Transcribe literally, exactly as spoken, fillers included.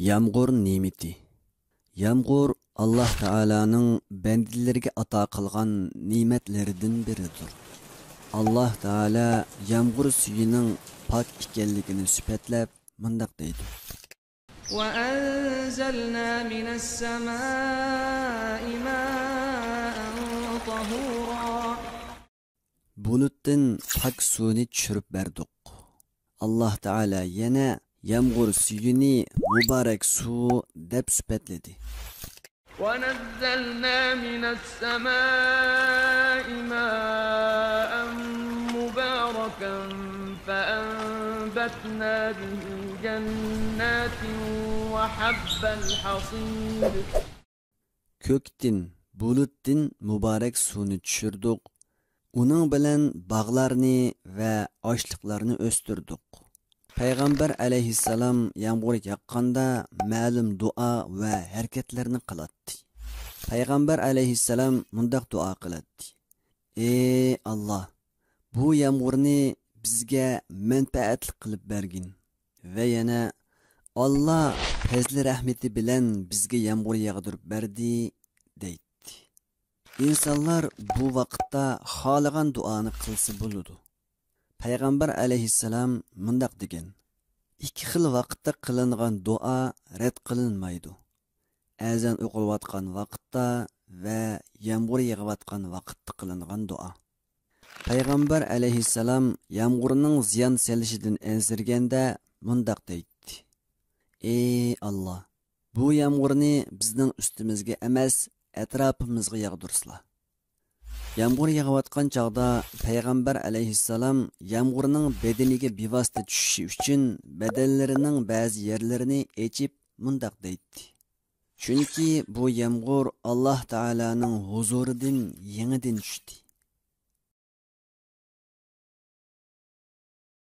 يامغۇر نېمىتى. يامغۇر ئاللاھ تائالانىڭ بەندىلىرىگە ئاتا قىلغان نېمەتلىرىدىن بىرىدۇر. ئاللاھ تائالا يامغۇر سۈيىنىڭ پاك ئىكەنلىكىنى سۈپەتلەپ مۇنداق دەيدۇ. وأنزلنا من السماء ماء طهورا. بۇلۇتتىن پاك سۇنى چۈشۈرۈپ بەردۇق. ئاللاھ تائالا يەنە يامغۇر سۈيىنى مۇبارەك سۇ دەپ سۈپەتلىدى. ونزلنا من السماء ماء مباركا فأنبتنا به جنات وحب الحصيد. كۆكتىن، بۇلۇتتىن مۇبارەك سۇنى چۈشۈردۇق. ئۇنىڭ بىلەن باغلارنى ۋە ئاشلىقلارنى ئۆستۈردۇق. پەيغەمبەر ئەلەيھىسسالام يامغۇر ياغقاندا مەلۇم دۇئا ۋە ھەرىكەتلەرنى قىلاتتى. پەيغەمبەر ئەلەيھىسسالام مۇنداق دۇئا قىلاتتى: ئى ئاللاھ، بۇ يامغۇرنى بىزگە مەنپەئەتلىك قىلىپ بەرگىن. ۋە يەنە، ئاللاھ پەزلى رەھمىتى بىلەن بىزگە يامغۇر ياغدۇرۇپ بەردى، دەيتتى. ئىنسانلار بۇ ۋاقىتتا خالىغان دۇئانى قىلسا بولىدۇ. پەيغەمبەر ئەلەيھىسسالام مۇنداق دېگەن: ئىككى خىل ۋاقىتتا قىلىنغان دۇئا رەت قىلىنمايدۇ. ئەزان ئوقۇلۇۋاتقان ۋاقىتتا ۋە يامغۇر يېغىۋاتقان ۋاقىتتا قىلىنغان دۇئا. پەيغەمبەر ئەلەيھىسسالام يامغۇرنىڭ زىيان سېلىشىدىن ئەنسىرىگەندە مۇنداق دەيتتى: ئى ئاللاھ، بۇ يامغۇرنى بىزنىڭ ئۈستىمىزگە ئەمەس، ئەتراپىمىزغا ياغدۇرسىلا. يامغۇر يېغىۋاتقان چاغدا پەيغەمبەر ئەلەيھىسسالام يامغۇرنىڭ بەدىنىگە بىۋاسىتە چۈشۈشى ئۈچۈن بەدەنلىرىنىڭ بەزى يەرلىرىنى ئېچىپ مۇنداق دەيتتى: چۈنكى بۇ يامغۇر ئاللاھ تائالانىڭ ھۇزۇرىدىن يېڭىدىن چۈشتى.